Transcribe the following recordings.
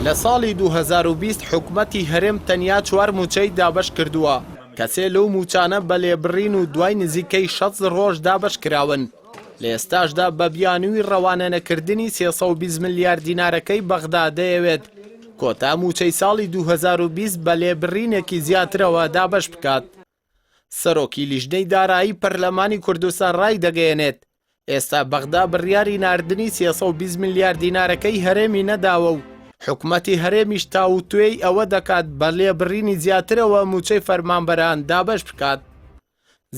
لە ساڵی 2020 حکومەتی هەرێم تەنیا چوار مووچەی دابەش کردووە، کە سێ لەو مووچانە بە لێبڕین و دوای نزیکەی 60 ڕۆژ دابەش کراون. لە ئێستاشدا بە بیانووی ڕەوانەنەکردنی 320 ملیار دینارەکەی بەغدا دەیەوێت کۆتا مووچەی ساڵی 2020 بە لێبڕینێکی زیاترەوە دابەش بکات. سەرۆکی لیژنەی دارایی پەرلەمانی کوردستان ڕایدەگەیەنێت، ئێستا بەغدا بڕیاری ناردنی 320 ملیار دینارەکەی هەرێمی نەداوە و حکومەتی هەرێمیش تاوتوێی ئەوە دەکات بە لێبڕینی زیاترەوە مووچەی فەرمانبەران دابەش بکات.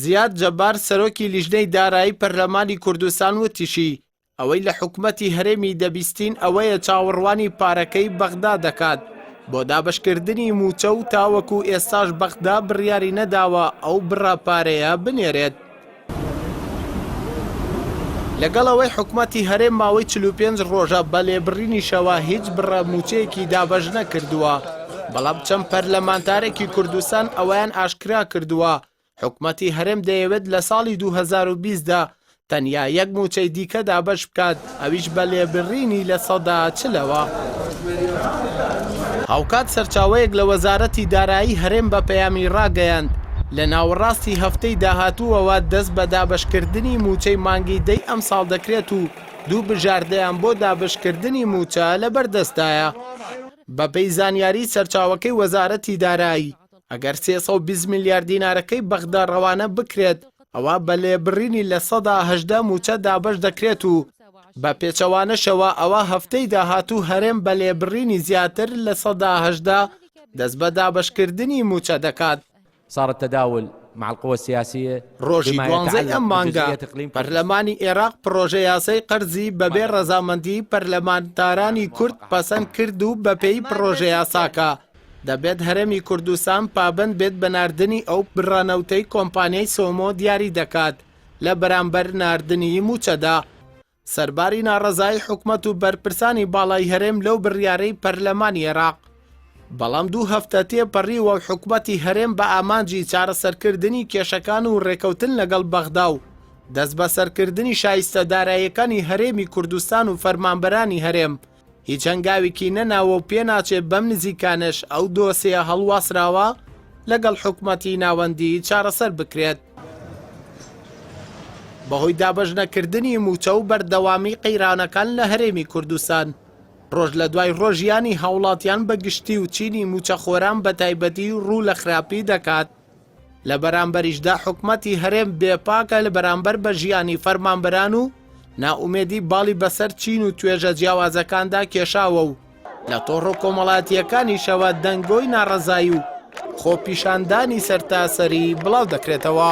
زیاد جەبار سەرۆکی لیژنەی دارایی پەرلەمانی کوردستان وتیشی، ئەوەی لە حکومەتی هەرێمی دەبیستین ئەوەیە چاوەڕوانی پارەکەی بەغدا دەکات بۆ دابەشکردنی مووچە و تاوەکو ئێستاش بەغدا بڕیاری نەداوە ئەو بڕە پارەیە بنێرێت. لەگەڵ ئەوەی حکومەتی هەرێم ماوەی 45 ڕۆژە بە لێبڕینیشەوە هیچ بڕە مووچەیەکی دابەش نەکردووە، بەڵام چەند پەرلەمانتارێکی کوردستان ئەوەیان ئاشکرا کردووە حکومەتی هەرێم دەیەوێت لە ساڵی 2020 دا تەنیا یەک مووچەی دیکە دابەش بکات، ئەویش بە لێبڕینی لە سەدا چلەوە. هاوکات سەرچاوەیەک لە وەزارەتی دارایی هەرێم بە پەیامی ڕاگەیاند، لە ناوەڕاستی هەفتەی داهاتووەوە دەست بە دابەشکردنی مووچەی مانگی دەی ئەمساڵ دەکرێت و دوو بژاردەیان بۆ دابەشکردنی مووچە لەبەردەستدایە. بەپێی زانیاریی سەرچاوەکەی وەزارەتی دارایی، ئەگەر 320 ملیار دینارەکەی بەغدا ڕەوانە بکرێت، ئەوا بە لێبڕینی 18% مووچە دابەش دەکرێت و بە پێچەوانەشەوە ئەوا هەفتەی داهاتوو هەرێم بە لێبڕینی زیاتر 18% دەست بە دابەشکردنی مووچە دەکات. صار التداول مع القوى السیاسیە ڕۆژی بما دوانزەی يتعلق ئەم مانگە بجزئیات اقلیم کوردستان. پەرلەمانی ئێراق پڕۆژەیاسای قەرزی بەبێ ڕەزامەندیی پەرلەمانتارانی کورد پەسەند کرد و بەپێی پڕۆژەیاساکە دەبێت هەرێمی کوردستان پابەند بێت بە ناردنی ئەو بڕە نەوتەی کۆمپانیای سۆمۆ دیاری دەکات لە بەرامبەر ناردنی مووچەدا. سەرباری ناڕەزایی حکومەت و بەرپرسانی باڵای هەرێم لەو بڕیارەی پەرلەمانی عێراق، بەڵام دوو هەفتە تێپەڕیوە و حکومەتی هەرێم بە ئامانجی چارەسەرکردنی کێشەکان و رێکەوتن لەگەڵ بەغدا و دەستبەسەرکردنی شایستە داراییەکانی هەرێمی کوردستان و فەرمانبەرانی هەرێم هیچ هەنگاوێکی نەناوە و پێناچێت بەم نزیکانەش ئەو دۆسێیە هەڵواسراوە لەگەڵ حکومەتی ناوەندی چارەسەر بکرێت. بەهۆی دابەشنەکردنی مووچە و بەردەوامی قەیرانەکان لە هەرێمی کوردستان، ڕۆژ لە دوای ڕۆژ ژیانی هاوڵاتیان بە گشتی و چینی مووچەخۆران بە تایبەتی ڕوو لە خراپی دەکات. لە بەرامبەریشدا حکومەتی هەرێم بێپاکە لە بەرامبەر بە ژیانی فەرمانبەران و نائومێدی باڵی بەسەر چین و توێژە جیاوازەکاندا کێشاوە و لە تۆڕە کۆمەڵاتییەکانیشەوە دەنگۆی ناڕەزایی و خۆپیشاندانی سەرتاسەری بڵاو دەکرێتەوە.